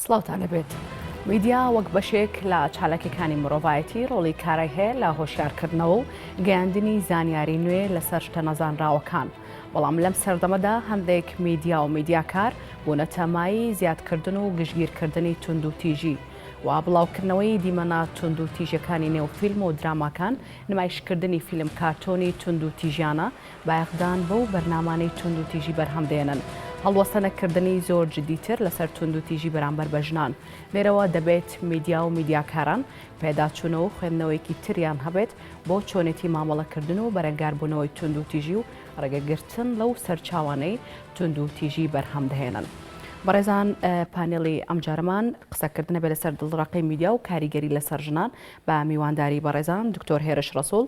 سڵاوتان لێبێت. میدیا وەک بەشێک لە چالاکیەکانی مرۆڤایەتی ڕۆڵی کارای هەیە لە هۆشیارکردنەوە و گەیاندنی زانیاری نوێ لەسەر شتە نەزانراوەکان، بەڵام لەم سەردەمەدا هەندێک میدیا و میدیاکار بوونەتە مایەی زیادکردن و گشتگیرکردنی توندوتیژی و بڵاوکردنەوەی دیمەنە توندوتیژەکانی نێو فیلم و دراماکان، نمایشکردنی فیلم کارتۆنی توندوتیژیانە، بایەخدان بەو بەرنامانەی توندوتیژی بەرهەم دێنن، هەڵوەستە نەکردنی زۆر جدیتر لەسەر توندوتیژی بەرامبەر بە ژنان. لێرەوە دەبێت میدیا و میدیاکاران پێداچوونەوە و خوێندنەوەیەکی تریان هەبێت بۆ چۆنێتی مامەڵەکردن و بەرەنگاربوونەوەی توندوتیژی و ڕێگەگرتن لەو سەرچاوانەی توندوتیژی بەرهەم دەهێنن. بەڕێزان پانێڵی ئەمجارەمان قسەکردنە بێ لەسەر دڵڕەقی میدیا و کاریگەری لەسەر ژنان بە میوانداری بەڕێزان دکتۆر هێرش ڕەسوڵ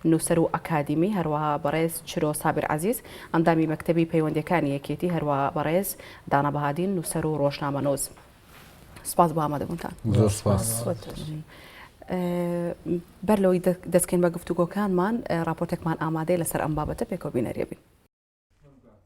نووسەر و ئەکادیمی، هەروەها بەڕێز چرۆ سابیر عەزیز ئەندامی مەکتەبی پەیوەندیەکانی یەکێتی، هەروەها بەڕێز دانا بەهادین نووسەر و ڕۆژنامەنووس. سپاس بۆ ئامادەبوونتان. زۆر سپاس. بەر لەوەی دەستکەین بە گفتوگۆکانمان ڕاپۆرتێکمان ئامادەیە لەسەر ئەم بابەتە پێکەوە بینەریە بین.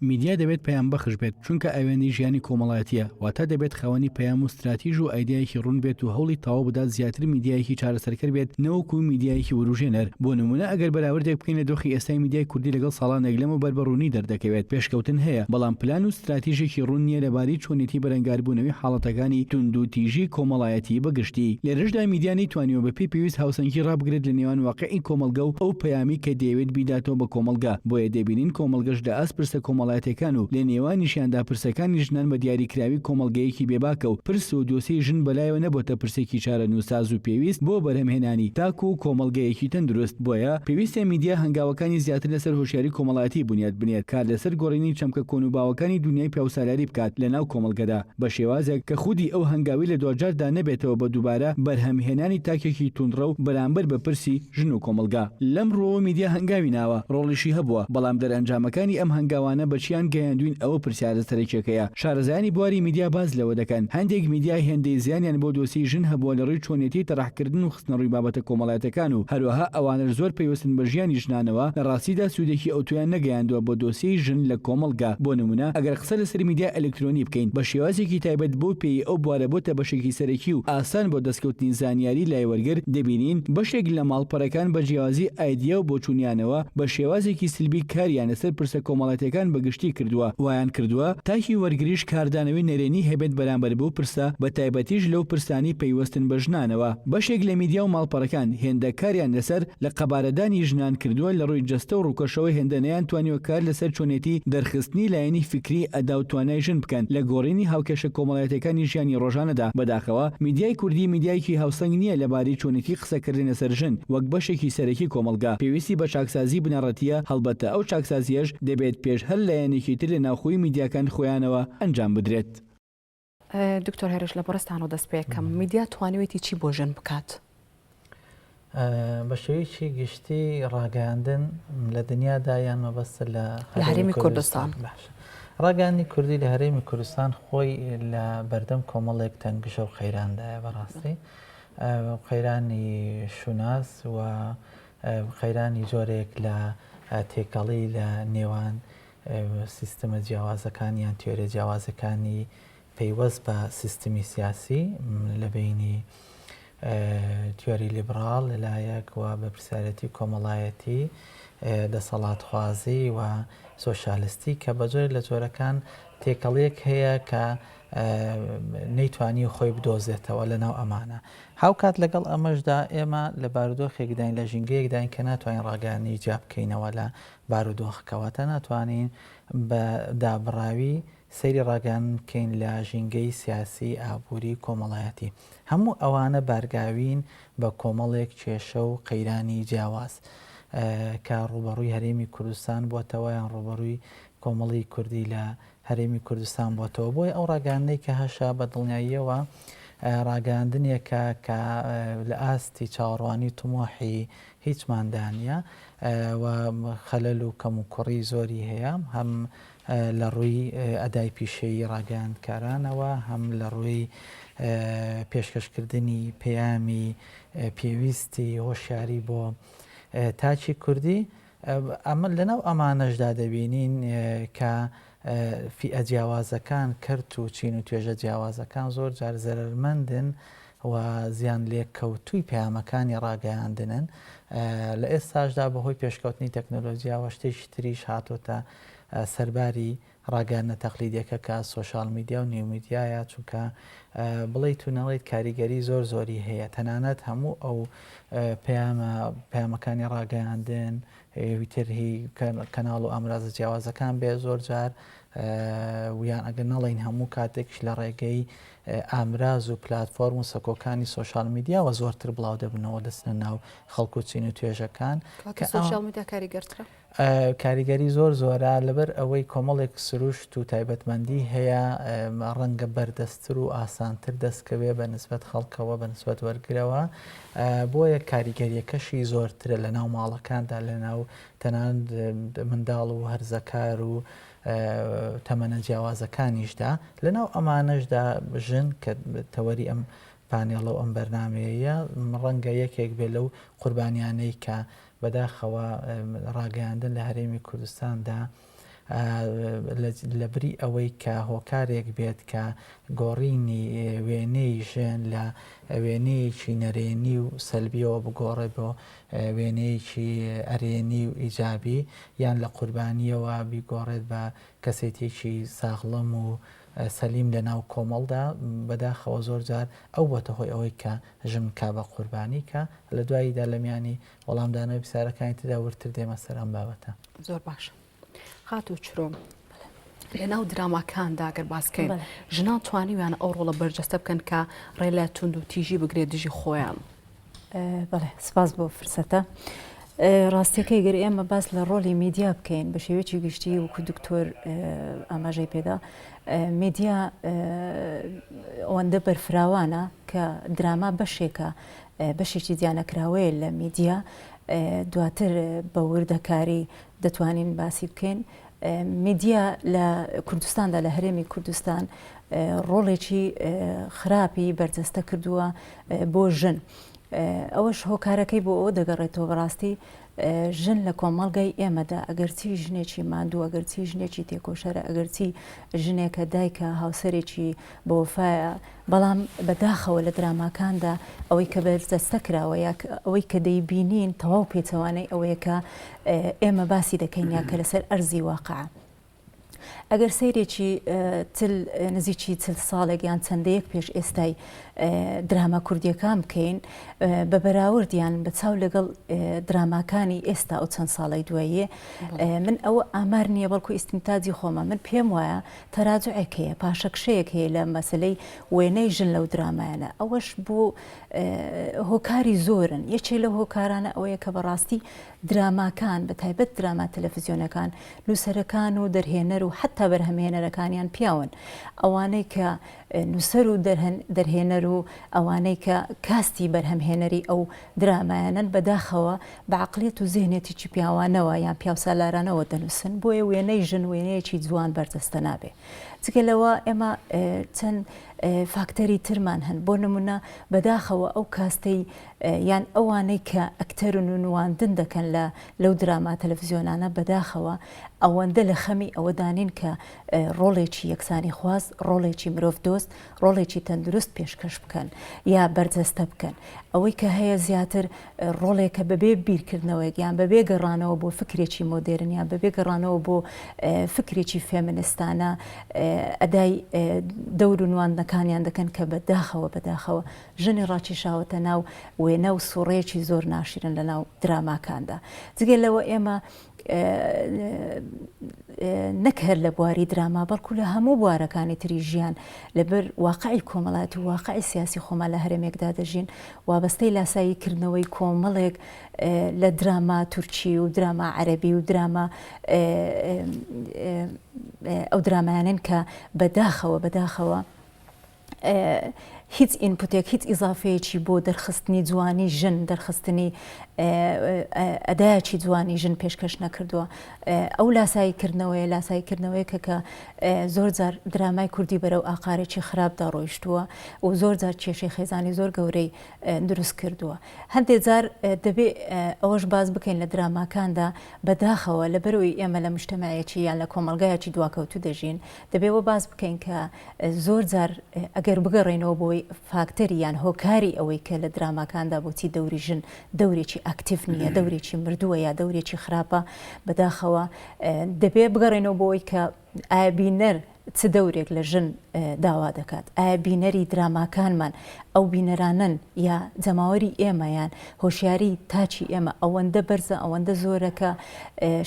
میدیا دەبێت پەیامبەخش بێت، چونکە ئاوێنەی ژیانی کۆمەڵایەتییە، واتە دەبێت خاوەنی پەیام و ستراتیژ و ئایدیایەکی ڕوون بێت و هەوڵی تەواو بدات زیاتر میدیایەکی چارەسەرکەر بێت نەوەکو میدیایەکی وروژێنەر. بۆ نموونە ئەگەر بەراوردێک بکەین لە دۆخی ئێستای میدیای کوردی لەگەڵ ساڵانێک لەمەوبەر بە ڕوونی دەردەکەوێت پێشکەوتن هەیە بەڵام پلان و ستراتیژێکی ڕوون نییە لەبارەی چۆنیەتی بەرەنگاربوونەوەی حاڵەتەکانی توندوتیژی کۆمەڵایەتی بە گشتی. لێرەشدا میدیا نەیتوانیوە بەپێی پێویست هاوسەنگی ڕابگرێت لە نێوان واقیعی کۆمەڵگە و ئەو پەیامەی کە دەیەوێت بیداتەوە بە کۆمەڵگە، بۆیە دەبینین کۆمەڵگەش لە ئاست پرسە کۆمەڵایەتیەکان و لە نێوانیشیاندا پرسەکانی ژنان بە دیاریکراوی کۆمەڵگەیەکی بێباکە و پرس و دۆسێی ژن بەلایەوە نەبۆتە پرسێکی چارەنووسساز و پێویست بۆ بەرهەمهێنانی تاک و کۆمەڵگەیەکی تەندروست. بۆیە پێویستە میدیا هەنگاوەکانی زیاتر لەسەر هۆشیاری کۆمەڵایەتی بونیاد بنێت، کار لەسەر گۆڕینی چەمکە کۆن و باوەکانی دونیای پیاوسالاری بکات لەناو کۆمەڵگەدا بە شێوازێک کە خودی ئەو هەنگاوی لە دواجاردا نەبێتەوە بە دووبارە بەرهەمهێنانی تاکێکی توندڕەو بەرامبەر بە پرسی ژن و کۆمەڵگا. لەم ڕووەوە میدیا هەنگاوی ناوە، ڕۆڵیشی هەبووە، بەڵام دەرئەنجامەکانی ئەم هەنگاوانە بە چیان گەیاندووین ئەوە پرسیارە سەرەکیەکەیە. شارەزایانی بواری میدیا باس لەوە دەکەن، هەندێک میدیا هێندەی زیانیان بۆ دۆسیەی ژن هەبووە لە ڕووی چۆنیەتی تەڕحکردن و خستنەڕووی بابەتە کۆمەڵایەتەکان و هەروەها ئەوانەش زۆر پەیوەستن بە ژیانی ژنانەوە لە ڕاستیدا سوودێکی ئەوتۆیان نەگەیاندووە بۆ دۆسیەی ژن لە کۆمەڵگا بۆ نموونە ئەگەر قسە لەسەر میدیای ئەلکترۆنی بکەین بە شێوازێکی تایبەت بەو پێیەی ئەو بوارە بۆتە بەشێکی سەرەکی و ئاسان بۆ دەستکەوتنی زانیاری لای وەرگر دەبینین بەشێک لە ماڵپەڕەکان بە جیاوازی ئایدیا و بۆچوونیانەوە بە شێوازێکی سلبی کاریان لەسەر پرسە کۆمەڵایەتیەکان بە گشتی کردووە وایان کردووە تاکی وەرگریش کاردانەوەی نەرێنی هەبێت بەرامبەر بەو پرسە بە تایبەتیش لەو پرسانەی پەیوەستن بە ژنانەوە. بەشێک لە میدیا و ماڵپەڕەکان هێندە کاریان لەسەر لە قەبارەدانی ژنان کردووە لە ڕووی جەستە و ڕووکەشەوە هێندە نەیانتوانیوە کار لەسەر چۆنێتی دەرخستنی لایەنی فیکری ئەدا و توانای ژن بکەن لە گۆڕینی هاوکێشە کۆمەڵایەتیەکانی ژیانی ڕۆژانەدا. بەداخەوە میدیای کوردی میدیایەکی هاوسەنگ نییە لەبارەی چۆنێتی قسەکردن لەسەر ژن وەک بەشێکی سەرەکی کۆمەڵگا پێویستی بە چاکسازی بنەڕەتییە، هەڵبەتە ئەو چاکسازییەش دەبێت پێش هەر لایەنێکی تر لە ناوخۆی میدیاکان خۆیانەوە ئەنجام بدرێت. دکتۆر هێرش لە بەڕێزتانەوە دەست پێکەم، میدیا توانیوێتی چی بۆ ژن بکات؟ بە شێوەیەکی گشتی ڕاگەیاندن لە دنیادا یان مەبەستە لە هەرێمی کوردستان باشە ڕاگەیاندنی کوردی لە هەرێمی کوردستان خۆی لە بەردەم کۆمەڵێک تەنگژە و قەیراندایە بەڕاستی قەیرانی شوناس و قەیرانی جۆرێک لە تێکەڵی لە نێوان سیستمە جیاوازەکان یان تیۆرە جیاوازەکانی پەیوەست بە سیستمی سیاسی لە بینی تیۆری لیبراڵ لەلایەک و بەرپرسیارێتی کۆمەڵایەتی دەسەڵاتخوازی و سۆشیالستی کە بە جۆرێک لە جۆرەکان تێکەڵیەک هەیە کە نەیتوانی خۆی بدۆزێتەوە لە ناو ئەمانە. هاوکات لەگەڵ ئەمەشدا ئێمە لە بارودۆخێکداین لە ژینگەیەکداین کە ناتوانین ڕاگەیاندنی جیا بکەینەوە لە بارودۆخەکە واتە ناتوانین بە دابڕاوی سەیری ڕاگەیاندن بکەین لە ژینگەی سیاسی، ئابووری، کۆمەڵایەتی. هەموو ئەوانە بارگاوین بە کۆمەڵێک کێشە و قەیرانی جیاواز کە ڕووبەڕووی هەرێمی کوردستان بۆتەوە یان ڕووبەڕووی کۆمەڵی کوردی لە هەرێمی کوردستان بۆتەوە. بۆیە ئەو ڕاگەیاندنەی کە هەشە بە دڵنیاییەوە ڕاگەیاندنێکە کە لە ئاستی چاوەڕوانی و تمۆحی هیچماندا نییە و خەلەل و کەموکوڕی زۆری هەیە هەم لە ڕووی ئەدای پیشەیی ڕاگەیاندکارانەوە هەم لە ڕووی پێشکەشکردنی پەیامی پێویستی هۆشیاری بۆ تاکی کوردی. ئەمە لەناو ئەمانەشدا دەبینین کە. فیئە جیاوازەکان، کەرت و چین و توێژە جیاوازەکان زۆر جار زەرەرمەندن و زیان لێکەوتووی پەیامەکانی ڕاگەیاندنن. لە ئێستاشدا بەهۆی پێشکەوتنی تەکنۆلۆجیاوە شتێکی تریش هاتۆتە سەرباری ڕاگەیاندنە تەقلیدیەکە کە سۆشیال میدیا و نیو میدیایە، چونکە بڵێیت و نەڵێیت کاریگەری زۆر زۆری هەیە، تەنانەت هەموو ئەو پەیامە پەیامەکانی ڕاگەیاندن تر هی کەناڵ و ئامرازە جیاوازەکان بێ زۆر جار ویان ئەگەر نەڵێین هەموو کاتێکش لە ڕێگەی ئامراز و پلتفۆرم و سەکۆکانی سۆشیال میدیاوە زۆرتر بڵاو دەبنەوە دەچنە ناو خەڵک و چین و توێژەکان کە سۆشیال میدیا کاریگەرترە. کاریگەری زۆر زۆرە لەبەر ئەوەی کۆمەڵێک سروشت و تایبەتمەندی هەیە ڕەنگە بەردەستتر و ئاسانتر دەستکەوێ بە نسبەت خەڵکەوە بە نسبەت وەرگرەوە بۆیە کاریگەریەکەشی زۆرترە لە ناو ماڵەکاندا لە ناو تەنانەت منداڵ و هەرزەکار و تەمەنە جیاوازەکانیشدا لە ناو ئەمانەشدا ژن کە تەوەری ئەم پانێڵە و ئەم بەرنمەیە ڕەنگە یەکێک بێ لەو قوربانیانەی کە بەداخەوە ڕاگەیاندن لە هەرێمی کوردستاندا لەبری ئەوەی کە هۆکارێک بێت کە گۆڕینی وێنەی ژن لە وێنەیەکی نەرێنی و سەلبیەوە بگۆڕێ بۆ وێنەیەکی ئەرێنی و ئیجابی یان لە قوربانیەوە بیگۆڕێت بە کەسێتیەکی ساغڵەم و سەلیم لە ناو کۆمەڵدا بەداخەوە زۆر جار ئەو بۆتە هۆی ئەوەی کە ژن بکا بە قوربانی کە لە دواییدا لە میانی وەڵامدانەوەی پرسیارەکانی تردا وردتر دێمە سەر ئەم بابەتە. زۆر باشە خاتوو چرۆ لەناو دراماکاندا گەر باس بکەین ژنان توانیویانە ئەو ڕۆڵە بەرجەستە بکەن کە ڕێ لە توند و تیژی بگرێت دژی خۆیان. بەڵێ سپاس بۆ فرسەتە. ڕاستیەکەی گەر ئێمە باس لە ڕۆڵی میدیا بکەین بە شێوەیەکی گشتی وەکو دکتۆر ئاماژەی پێدا میدیا ئەوەندە بەرفراوانە کە دراما بەشێکە بەشێکی دیانەکراوەیە لە میدیا دواتر بە وردەکاری دەتوانین باسی بکەین میدیا لە کوردستاندا لە هەرێمی کوردستان ڕۆڵێکی خراپی بەرجەستە کردووە بۆ ژن ئەوەش هۆکارەکەی بۆ ئەوە دەگەڕێتەوە بەڕاستی ژن لە کۆمەڵگای ئێمەدا ئەگەرچی ژنێکی ماندوو ئەگەرچی ژنێکی تێکۆشەرە ئەگەرچی ژنێکە دایکە هاوسەرێکی بەوەفایە بەڵام بەداخەوە لە دراماکاندا ئەوەی کە بەرجەستە کراوە یا ئەوەی کە دەیبینین تەواو پێچەوانەی ئەوەیە کە ئێمە باسی دەکەین یا کە لەسەر ئەرزی واقعە. ئەگەر سەیرێکی چل نزیکی چل ساڵێک یان چەندەیەک پێش ئێستای دراما کوردیەکان بکەین بە بەراورد یان بە چاو لەگەڵ دراماکانی ئێستا ئەو چەند ساڵی دواییە من ئەوە ئامار نییە بەڵکو ئیستنتاجی خۆمە من پێم وایە تەراجعێک هەیە پاشەکشەیەک هەیە لە مەسلەی وێنەی ژن لەو درامایانە ئەوەش بۆ هۆکاری زۆرن یەکێ لەو هۆکارانە ئەوەیە کە بەڕاستی دراماکان بە تایبەت دراما تەلەفزیۆنەکان نووسەرەکان و دەرهێنەر و حەتا بەرهەمهێنەرەکانیان پیاون. ئەوانەی کە نووسەر و دەرهێنەر و ئەوانەی کە کاستی بەرهەمهێنەری ئەو درامایانەن بەداخەوە بە عەقڵیەت و زیهنیەتێکی پیاوانەوە یان پیاوسالارانەوە دەنووسن بۆیە وێنەی ژن وێنەیەکی جوان بەرجەستە نابێ. جگە لەوە ئێمە چەند فاکتەری ترمان هەن بۆ نمونە بەداخەوە ئەو کاستەی یان ئەوانەی کە ئەکتەرن و نواندن دەکەن لە لەو دراما تەلەفزیۆنانە بەداخەوە ئەوەندە لە خەمی ئەوەدا نین کە ڕۆڵێکی یەکسانیخواز، ڕۆڵێکی مرۆڤدۆست، ڕۆڵێکی تەندروست پێشکەش بکەن یا بەرجەستە بکەن. ئەوەی کە هەیە زیاتر ڕۆڵێکە بەبێ بیرکردنەوەیەک یان بەبێ گەڕانەوە بۆ فکرێکی مۆدێرن یان بەبێ گەڕانەوە بۆ فکرێکی فێمنستانە ئەدای دەور و نواندنەکانیان دەکەن کە بەداخەوە بەداخەوە ژنی ڕاکێشاوەتە ناو وێنە و سوڕەیەکی زۆر ناشرن لە ناو دراماکاندا. جگە لەوە ئێمە نەک هەر لە بواری دراما بەڵکو لە هەموو بوارەکانی تری ژیان لەبەر واقعی کۆمەڵایەتی و واقعی سیاسی خۆمان لە هەرێمێکدا دەژین وابەستەی لاسایی کردنەوەی کۆمەڵێک لە دراما تورکی و دراما عەرەبی و دراما ئەو درامایانن کە بەداخەوە بەداخەوە. هیچ input ێک هیچ ئیزافەیەکی بۆ دەرخستنی جوانی ژن دەرخستنی ئەدایەکی جوانی ژن پێشکەش نەکردووە ئەو لاسایی کردنەوەیە لاسایی کردنەوەیەکە کە زۆر جار درامای کوردی بەرەو ئاقارێکی خراپدا ڕۆیشتووە و زۆر جار کێشەی خێزانی زۆر گەورەی دروست کردووە. هەندێ جار دەبێ ئەوەش باس بکەین لە دراماکاندا بەداخەوە لەبەرئەوەی ئێمە لە مجتەمعێکی یان لە کۆمەڵگایەکی دواکەوتوو دەژین دەبێ وە باس بکەین کە زۆر جار ئەگەر بگەڕێینەوە بۆی فاکتەری یان هۆکاری ئەوەی کە لە دراماکاندا بۆچی دەوری ژن دەورێکی ئەکتیڤ نییە دەورێکی مردووە یا دەورێکی خراپە بەداخەوە دەبێ بگەڕێنەوە بۆی کە ئایا بینەر چ دەورێک لە ژن داوا دەکات؟ ئایا بینەری دراماکانمان ئەو بینەرانەن یا جەماوەری ئێمە یان هۆشیاری تاکی ئێمە ئەوەندە بەرزە ئەوەندە زۆرە کە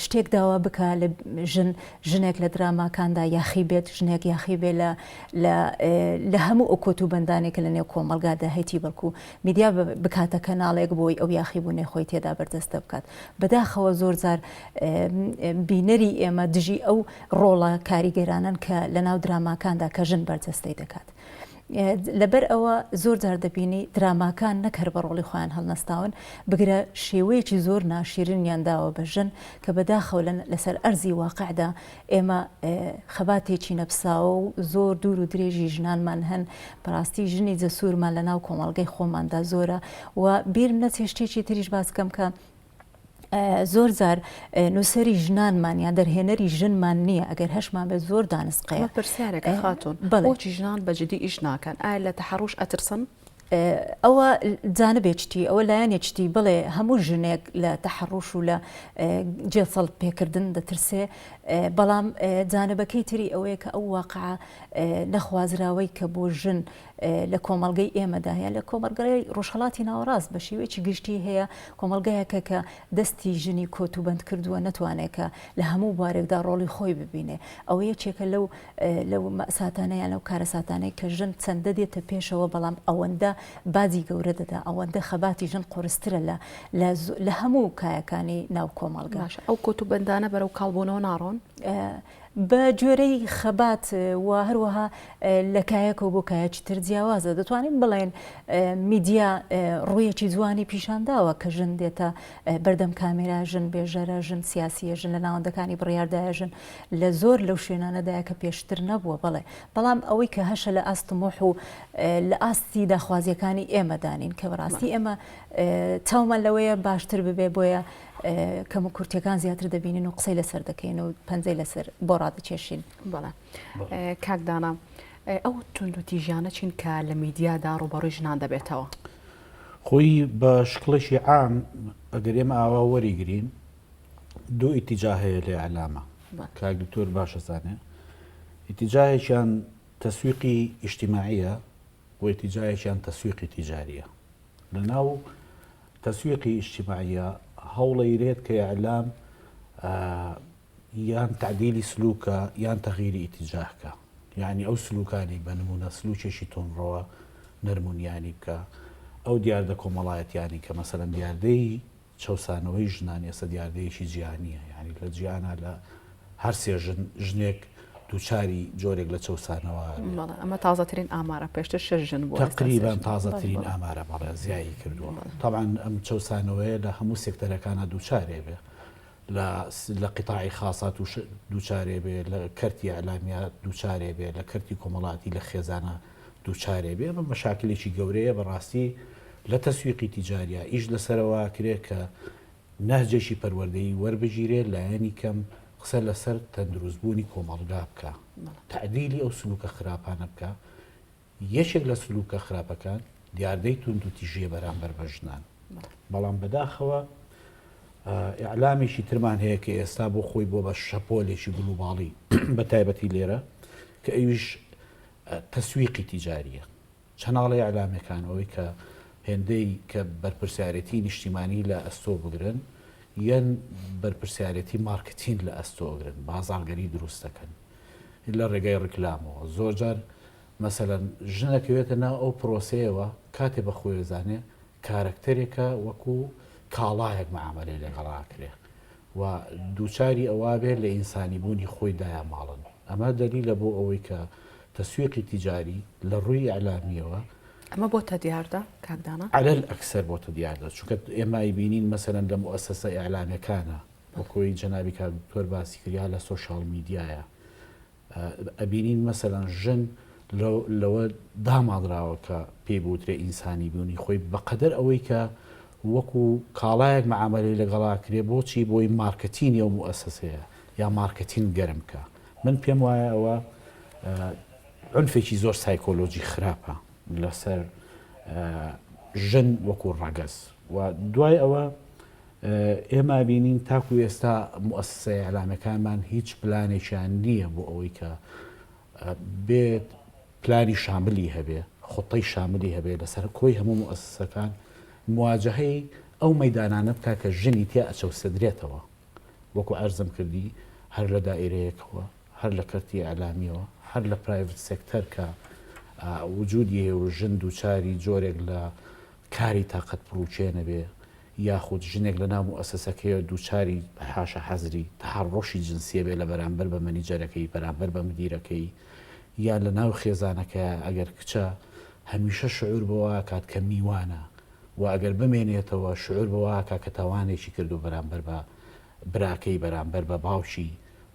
شتێک داوا بکا لە ژن ژنێک لە دراماکاندا یاخی بێت ژنێک یاخی بێ لە لە لە هەموو ئەو کۆت و بەندانێک کە لە نێو کۆمەڵگادا هەیتی بەڵکو میدیا بکاتە کەناڵێک بۆی ئەو یاخیبوونەی خۆی تێدا بەرجەستە بکات بەداخەوە زۆر جار بینەری ئێمە دژی ئەو ڕۆڵە کاریگەرانەن کە لەناو دراماکاندا کە ژن بەرجەستەی دەکات. لەبەر ئەوە زۆر جار دەبینی دراماکان نەک هەر بە ڕۆڵی خۆیان هەڵنەستاون، بگرە شێوەیەکی زۆر ناشیرنیان داوە بە ژن کە بەداخەوە لەسەر ئەرزی واقعدا ئێمە خەباتێکی نەپساوە و زۆر دوور و درێژی ژنانمان هەن، بەڕاستی ژنی جەسوورمان لەناو کۆمەڵگەی خۆماندا زۆرە و بیرم نەچێ شتێکی تریش باس بکەم کە زۆر جار نووسەری ژنانمان یان دەرهێنەری ژنمان نییە ئەگەر هەشمان بێت زۆر دانسقەیە. پرسیارێکە خاتوون بۆچی ژنان بە جدی ئیش ناکەن ئایا لە تەحەڕوش ئەترسن؟ ئەوە جانبێکتی ئەوە لایەنێکتی بڵێ هەموو ژنێک لە تەحەڕوش و لە جێسەڵ پێکردن دەترسێ بەڵام جانبەکەی تری ئەوەیە کە ئەو واقعە نەخوازراوەی کە بۆ ژن لە کۆمەڵگەی ئێمەدا هەیە، لە کۆمەڵگەی ڕۆژهەڵاتی ناوەڕاست بە شێوەیەکی گشتی هەیە، کۆمەڵگایەکە کە دەستی ژنی کۆت و بەند کردووە نەتوانێت کە لە هەموو بوارێکدا ڕۆڵی خۆی ببینێ. ئەوە یەکێکە لەو لەو مەئساتانە یان لەو کارەساتانەی کە ژن چەندە دێتە پێشەوە بەڵام ئەوەندە باجی گەورە دەدا، ئەوەندە خەباتی ژن قورسترە لە لە لە هەموو کایەکانی ناو کۆمەڵگا. باشە ئەو کۆت و بەندانە بەرەو کاڵبوونەوە ناڕۆن؟ بە گوێرەی خەبات و هەروەها لە کایەکەوە بۆ کایەکی تر جیاوازە. دەتوانین بڵێین میدیا ڕوویەکی جوانی پیشانداوە کە ژن دێتە بەردەم کامێرا، ژن بێژەرە، ژن سیاسییە، ژن لە ناوەندەکانی بڕیاردایە، ژن لە زۆر لەو شوێنانەدایە کە پێشتر نەبووە. بەڵێ، بەڵام ئەوەی کە هەشە لە ئاست تموح و لە ئاستی داخوازییەکانی ئێمەدا نین کە بەڕاستی ئێمە چاومان لەوەیە باشتر ببێ، بۆیە کەموکورتیەکان زیاتر دەبینین و قسەی لەسەر دەکەین و پەنجەی لەسەر بۆ ڕادەکێشین. بەڵێ کاک دانا ئەو توندوتیژیانە چین کە لە میدیادا ڕووبەڕووی ژنان دەبێتەوە؟ خۆی بە شکڵێکی عام ئەگەر ئێمە ئاوا وەریگرین دوو ئیتیجا هەیە لە ئیعلامە کاک دکتۆر باش ئەزانێ ئیتیجاهێکیان تەسویقی ئیجتیماعیە و ئیتیجاهێکیان تەسویقی تیجاریە لە ناو تەسویقی ئیجتیماعیە هەوڵەیرێت کە ئیعلام یان تەعدیلی سلوکە یان تەغیری ئیتیجاه کە یعنی ئەو سلوکانی بە نمونە سلوکێکی تونڕەوە نەرمونیانی بکە ئەو دیاردە کۆمەڵایەتیانی کە مەسەلەن دیاردەی چەوسانەوەی ژنان ئێستا دیاردەیەکی جیهانییە، یانی لە جیهانا لە هەر سێ ژن ژنێک دووچاری جۆرێک لە چەوسانەوە ئەبێ. بەڵێ ئەمە تازەترین ئامارە، پێشتر شەش ژن بوو ئێستا سێ تەقریبەن ژن. بەڵێ تازەترین بەڵێ. ئامارە بەڵێ زیایی کردووە. بەڵێ. تەبعەن ئەم چەوسانەوەیە لە هەموو سێکتەرەکانا دووچارێ بێ. لە لە قیتاعی خاسا تووش دووچارێ بێ، لە کەرتی ئیعلامیا دووچارێ بێ، لە کەرتی کۆمەڵاتی لە خێزانا دووچارێ بێ. ئەمە مەشاکلێکی گەورەیە بەڕاستی لە تەسویقی تیجاریا ئیش لەسەرەوە ئەکرێ کە نەهجێکی پەروەردەیی وەربگیرێ لایەنی کەم قسە لەسەر تەندروست بوونی کۆمەڵگا بکا تەعدیلی ئەو سلوکە خراپانە بکا یەکێک لە سلوکە خراپەکان دیاردەی توندوتیژیە بەرامبەر بە ژنان بەڵام بەداخەوە ئیعلامێکی ترمان هەیە کە ئێستا بۆ خۆی بۆ بە شەپۆلێکی گلوباڵی بە تایبەتی لێرە کە ئەویش تەسویقی تیجاریە چەناڵە ئیعلامیەکان ئەوەی کە هێندەی کە بەرپرسیارێتی نیشتیمانی لە ئەستۆ بگرن یەن بەرپرسیارێتی مارکتین لە ئەستۆ ئەگرن بازاڕگەری دروست دەکەن لە ڕێگای ڕیکلامەوە زۆرجار مەسەلەن ژنەکەوێتە ناو ئەو پرۆسەیەوە کاتێ بە خۆی زانێ کارەکتەرێکە وەکو کاڵایەک معامەلەی لەگەڵا ئەکرێ و دووچاری ئەوە بێ لە ئینسانی بوونی خۆی دایاماڵن ئەمە دەلیلە بۆ ئەوەی کە تەسویقی تیجاری لە ڕووی ئیعلامییەوە. ئەمە بۆتە دیاردە کاک دانا؟ عەلە ئەکسەر بۆتە دیاردە چونکە ئێمە ئەیبینین مەسەلەن لە موئەسەسە ئیعلامیەکانە وەکۆی جەنابی کاک دکتۆر باسی کرد یا لە سۆشیال میدیایە ئەبینین مەسەلەن ژن لەوە داماڵراوە کە پێی بوترێ ئینسانی بوونی خۆی بەقەدەر ئەوەی کە وەکو کاڵایەک مەعامەلەی لەگەڵا کرێ بۆچی بۆی مارکتینی ئەو موئەسەسەیە یا مارکتین گەرم کە من پێم وایە ئەوە عنفێکی زۆر سایکۆلۆجی خراپە لەسەر ژن وەکو ڕەگەز و دوای ئەوە ئێمە بینین تاکو ئێستا موئەسەسە ئیعلامەکانمان هیچ پلانێکیان نییە بۆ ئەوەی کە بێت پلانی شاملی هەبێ خطەی شاملی هەبێ لەسەر کۆی هەموو موئەسەسەکان مواجهەی ئەو مەدانانە بکە کە ژنی تیا ئەچەوسێدرێتەوە وەکو عەرزم کردی هەر لە دائیرەیەکەوە هەر لە کەرتی ئیعلامیەوە هەر لە private sector کە وجودی هەیە و ژن دووچاری جۆرێک لە کاری تاقەت پڕوکێنە بێ یاخود ژنێک لە ناو موئەسەسەکەیەوە دووچاری حاشا حەزری تەحەڕوشی جنسیە بێ لە بەرامبەر بە مەنیجەرەکەی بەرامبەر بە مدیرەکەی یان لە ناو خێزانەکەیا ئەگەر کچە هەمیشە شعور بەوە ئەکات کە میوانە و ئەگەر بمێنێتەوە شعور بەوە ئەکا کە تاوانێکی کردوە بەرامبەر بە براکەی بەرامبەر بە باوکی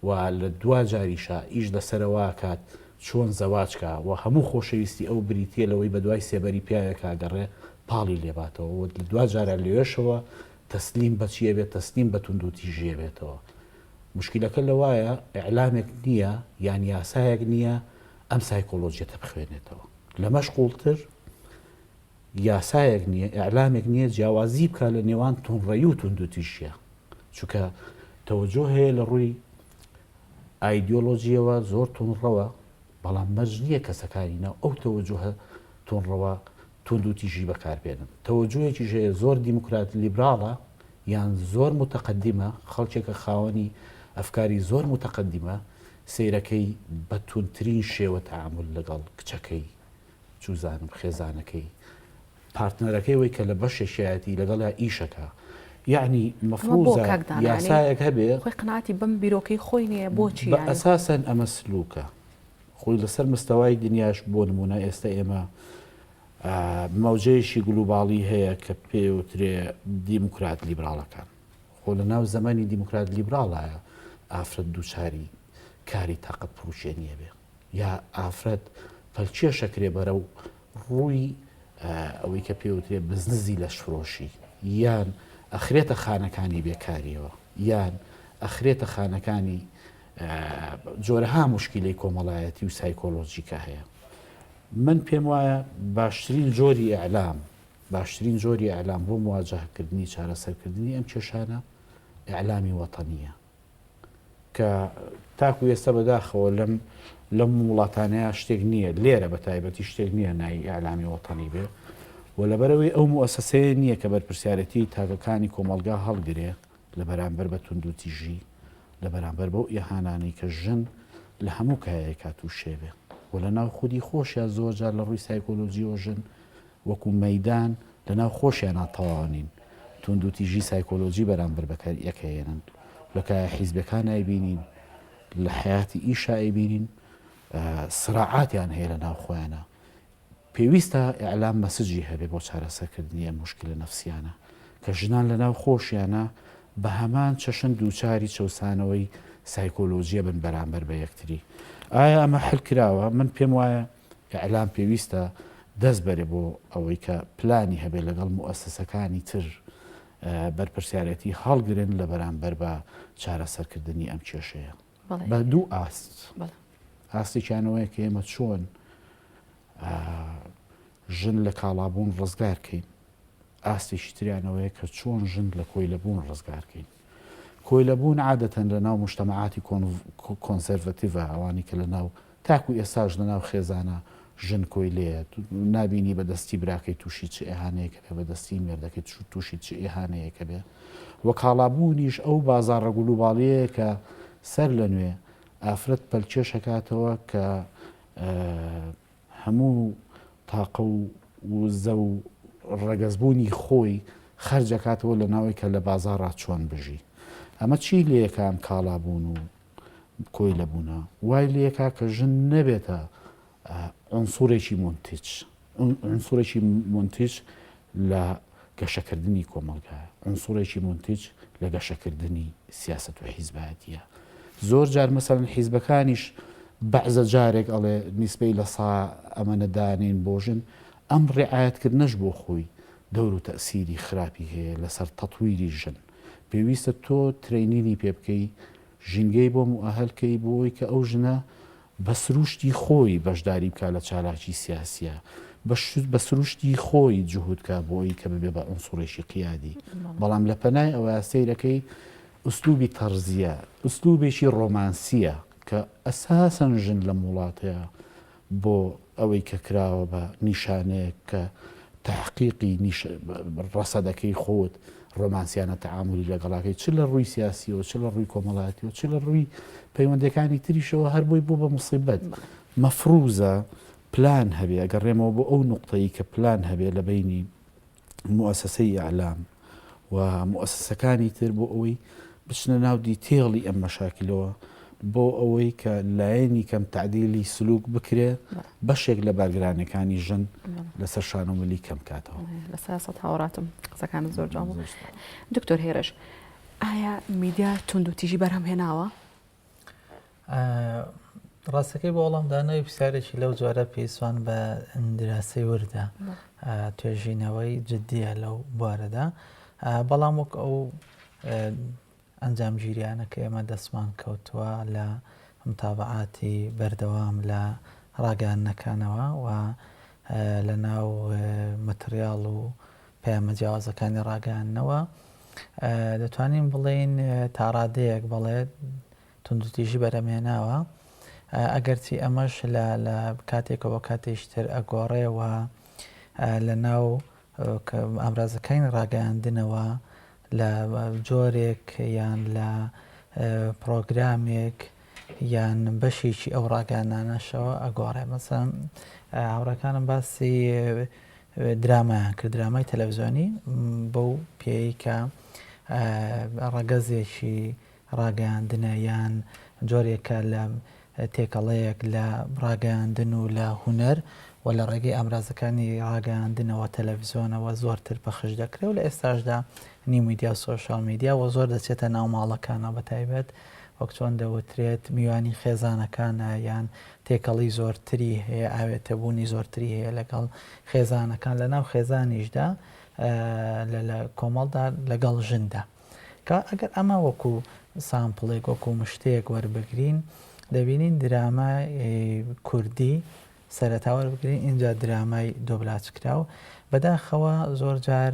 و لە دوا جاریشا ئیش لەسەر ئەوە ئەکات چۆن زەواج کا و هەموو خۆشەویستی ئەو بریتیە لەوەی بەدوای سێبەری پیاوێکا ئەگەڕێ پاڵی لێباتەوە و لە دوا جارا لەوێشەوە تەسلیم بە چی ئەبێت تەسلیم بە توندوتیژی ئەبێتەوە موشکیلەکە لەوایە ئیعلامێک نیە یان یاسایەک نیە ئەم سایکۆلۆجیەتە بخوێنێتەوە لەمەش قوڵتر یاسایەک نییە، ئیعلامێک نییە جیاوازی بکات لە نێوان توندڕەوی و توندوتیژیە، چونکە تەوەجۆ هەیە لە ڕووی ئایدیۆلۆجیەوە زۆر توندڕەوە، بەڵام مەرج نییە کەسەکانی ناو ئەو تەوەجۆهە توندڕەوە توندوتیژی بەکاربێنن. تەوەجۆیەکیش هەیە زۆر دیموکرات لیبراڵە یان زۆر متەقەدیمە، خەڵکێکە خاوەنی ئەفکاری زۆر متەقەدیمە، سەیرەکەی بە توندترین شێوە تەعامول لەگەڵ کچەکەی چوزانم خێزانەکەی پارتنەرەکەی وەی کە لە بەشێکیایەتی لەگەڵیا ئیشەکا یەعنی مەفروزە یاسایەک هەبێ خۆی قەناعەتی بەم بیرۆکەی خۆی نییە بۆچی بە ئەساسەن ئەمە سلوکە خۆی لەسەر مستەوای دنیاش بۆ نمونە ئێستا ئێمە مەوجەیەکی گلوباڵی هەیە کە پێوترێ دیموکرات لیبراڵەکان خۆ لە ناو زەمەنی دیموکرات لیبراڵایە ئافرەت دووچاری کاری تاقەت پڕوکێنیە بێ یا ئافرەت پەلکێش ئەکرێ بەرەو ڕووی ئەوەی کە پێوترێ بزنزی لەشفرۆشی یان ئەخرێتە خانەکانی بێکاریەوە یان ئەخرێتە خانەکانی جۆرەها مشکلەی کۆمەڵایەتی و سایکۆلۆژیکە هەیە من پێم وایە باشترین جۆری ئیعلام باشترین جۆری ئیعلام بۆ مواجهکردنی چارەسەرکردنی ئەم کێشانە ئیعلامی وەتەنیە کە تاکو ئێستا بەداخەوە لەم لەم وڵاتانەیە شتێک نییە لێرە بە تایبەتی شتێک نییە ناوی ئیعلامی وەتەنی بێ و لەبەرەوەی ئەو موئەسەسەیە نییە کە بەرپرسیارەتی تاکەکانی کۆمەڵگا هەڵگرێ لە بەرامبەر بە توندوتیژی لە بەرامبەر بەو ئیهانانەی کە ژن لە هەموو کایەیەکا تووشێ بێ و لە ناو خودی خۆشیا زۆر جار لە ڕووی سایکۆلۆجیەوە ژن وەکو مەیدان لەناو خۆشیانا تەواو نین، توندوتیژی سایکۆلۆجی بەرامبەر بە یەک ئەیەنن، لە کایە حیزبەکان ئەیبینین، لە حەیاتی ئیشا ئەیبینین، سراعاتیان هەیە لەناو خۆیانا. پێویستە ئیعلام مەسجی هەبێ بۆ چارەسەرکردنی ئەم موشکیلە نەفسیانە کە ژنان لەناو خۆشیانا بە هەمان چەشن دووچاری چەوسانەوەی سایکۆلۆجیە بن بەرامبەر بە یەکتری. ئایا ئەمە حل کراوە؟ من پێم وایە ئیعلام پێویستە دەست بەرێ بۆ ئەوەی کە پلانی هەبێ لەگەڵ موئەسەسەکانی تر بەرپرسیارێتی هەڵگرن لە بەرامبەر بە چارەسەرکردنی ئەم کێشەیە بە دوو ئاست ئاستێکیان ئەوەیە کە ئێمە چۆن ژن لە کاڵابوون ڕزگار کەین ئاستێکی تریان ئەوەیە کە چۆن ژن لە کۆیلەبوون ڕزگار کەین. کۆیلەبوون عادەتەن لە ناو موجتەمەعاتی کۆنسێرڤەتیڤە، ئەوانەی کە لە ناو تاکو ئێستاش لە ناو خێزانە ژن کۆیلەیە، نابینی بە دەستی براکەی تووشی چ ئیهانەیەک ئەبێ، بە دەستی مێردەکەی تووشی چ ئیهانەیەک ئەبێ. وە کاڵابوونیش ئەو بازاڕە گلوباڵیەیە کە سەر لە نوێ ئافرەت پەلکێش ئەکاتەوە کە هەموو تاقە و وزە و ڕەگەزبوونی خۆی خەرج ئەکاتەوە لە ناوەی کە لە بازاڕا چۆن بژی. ئەمە چی لێیەکا ئەم کاڵابوون و کۆیلەبوونە؟ وای لێکا کە ژن نەبێتە عونسوڕێکی مونتیج. عنسوڕێکی مونتیج لە گەشەکردنی کۆمەڵگایە، عنسوڕێکی مونتیج لە گەشەکردنی سیاسەت و حیزبایەتیە. زۆر جار مەسەلەن حیزبەکانیش بەعزە جارێک ئەڵێ نیسبەی لە سا ئەمەنە دانێین بۆ ژن، ئەم ڕیعایەتکردنەش بۆ خۆی دەور و تەئسیری خراپی هەیە لەسەر تەتویری ژن. پێویستە تۆ training ی پێ بکەی، ژینگەی بۆ موئەهەل کەی بۆ ئەوەی کە ئەو ژنە بە سروشتی خۆی بەشداری بکا لە چالاکی سیاسییا، بە سروشتی خۆی جوهود کا بۆ ئەوی کە ببێ بە عونسوڕێکی قیادی. بەڵام لە پەنای ئەوەیا سەیرەکەی ئوسلوبی تەرزییە، ئوسلوبێکی ڕۆمانسییە کە ئەساسەن ژن لەم وڵاتەیا بۆ ئەوەی کە کراوە بە نیشانەیەک کە تەحقیقی ڕەسەدەکەی خۆت ڕۆمانسیانە تەعامولی لەگەڵاکەی چ لە ڕووی سیاسیەوە چ لە ڕووی کۆمەڵایەتیەوە چ لە ڕووی پەیوەندەکانی تریشەوە هەر بۆی بۆ بە مصیبەت مەفروزە پلان هەبێ ئەگەڕێمەوە بۆ ئەو نوقتەی کە پلان هەبێ لە بینی موئەسەسەی ئیعلام و موئەسەسەکانی تر بۆ ئەوەی بچنە ناو detail ی ئەم مەشاکلەوە بۆ ئەوەی کە لایەنی کەم تەعدیلی سلوک بکرێ بەشێک لە بارگرانەکانی ژن لەسەر شان و ملی کەم کاتەوە. لەسەر سەد هاوڕاتم قسەکانت زۆر جوان بوو. دکتۆر هێرش ئایا میدیا توندوتیژی بەرهەم هێناوە؟ ڕاستەکەی بۆ وەڵامدانەوەی پرسیارێکی لەو جۆرە پێویستمان بە دراسەی وردە توێژینەوەی جددیە لەو بوارەدا بەڵام وەک ئەو ئەنجامگیریانە کە ئێمە دەستمان کەوتووە لە متابعاتی بەردەوام لە ڕاگەیاندنەکانەوە و لە ناو مەتریاڵ و پەیامە جیاوازەکانی ڕاگەیاندنەوە دەتوانین بڵێین تاڕادەیەک بەڵێ توندوتیژی بەرهەمهێناوە ئەگەرچی ئەمەش لە لە کاتێکەوە کاتێکی تر ئەگۆڕێ و لە ناو ئامرازەکانی ڕاگەیاندنەوە لە جۆرێک یان لە پرۆگرامێک یان بەشێکی ئەو ڕاگەیاندانەشەوە ئەگۆڕێ مەسەن هاوڕەکانم باسی درامایان کرد درامای تەلەڤزیۆنی بەو پێی کە ڕەگەزێکی ڕاگەیاندنە یان جۆرێکە لە تێکەڵەیەک لە ڕاگەیاندن و لە هونەر و لە ڕێگەی ئامرازەکانی ڕاگەیاندنەوە تەلەڤزیۆنەوە زۆرتر پەخش دەکرێت و لە ئێستاشدا new media و social media و زۆر دەچێتە ناو ماڵەکانەوە بە تایبەت وەک چۆن دەوترێت میوانی خێزانەکانە یان تێکەڵی زۆرتری هەیە، ئاوێتەبوونی زۆرتری هەیە لەگەڵ خێزانەکان، لەناو خێزانیشدا لە کۆمەڵدا لەگەڵ ژندا. کە ئەگەر ئەمە وەکو sample ێک وەکو مشتەیەک وەربگرین دەبینین درامای کوردی سەرەتا وەربگرین ئینجا درامای دۆبلاج کراو بەداخەوە زۆر جار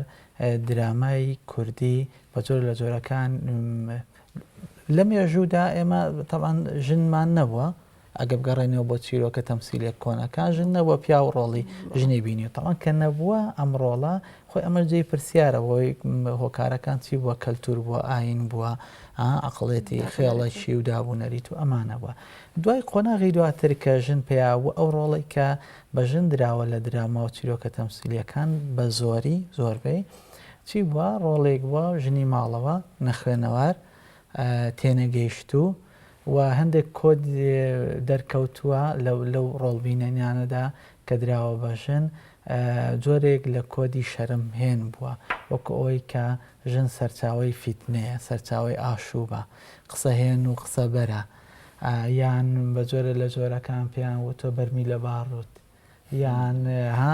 درامای کوردی بە جۆر لە جۆرەکان لە مێژوودا ئێمە تەبعەن ژنمان نەبووە ئەگە بگەڕێنەوە بۆ چیرۆکە تەمسیلە کۆنەکان ژن نەبووە پیاو ڕۆڵی ژنی بینی تەوان کە نەبووە ئەم ڕۆڵە خۆی ئەمە جێی پرسیارە بۆی هۆکارەکان چی بووە کەلتور بووە ئاین بووە عقلێتی خێڵەکی و دابوونەریت و ئەمانە بووە دوای قۆناغی دواتر کە ژن پیا و ئەو ڕۆڵی کە بە ژن دراوە لە دراما و چیرۆکە تەمسیلیەکان بە زۆری زۆربەی چی بووە ڕۆڵێک بووە ژنی ماڵەوە نەخوێنەوار تێنەگەیشتوو و هەندێک کۆد دەرکەوتووە لەو ڕۆڵبینەنیانەدا کە دراوە بە ژن جۆرێک لە کۆدی شەرم هێن بووە وەکو ئەوەی کە ژن سەرچاوەی فیتنەیە سەرچاوەی ئاشوبە قسەهێن و قسەبەرە یان بە جۆرە لە جۆرەکان پێیان وتووە بەرمیلە باڕوت یان ها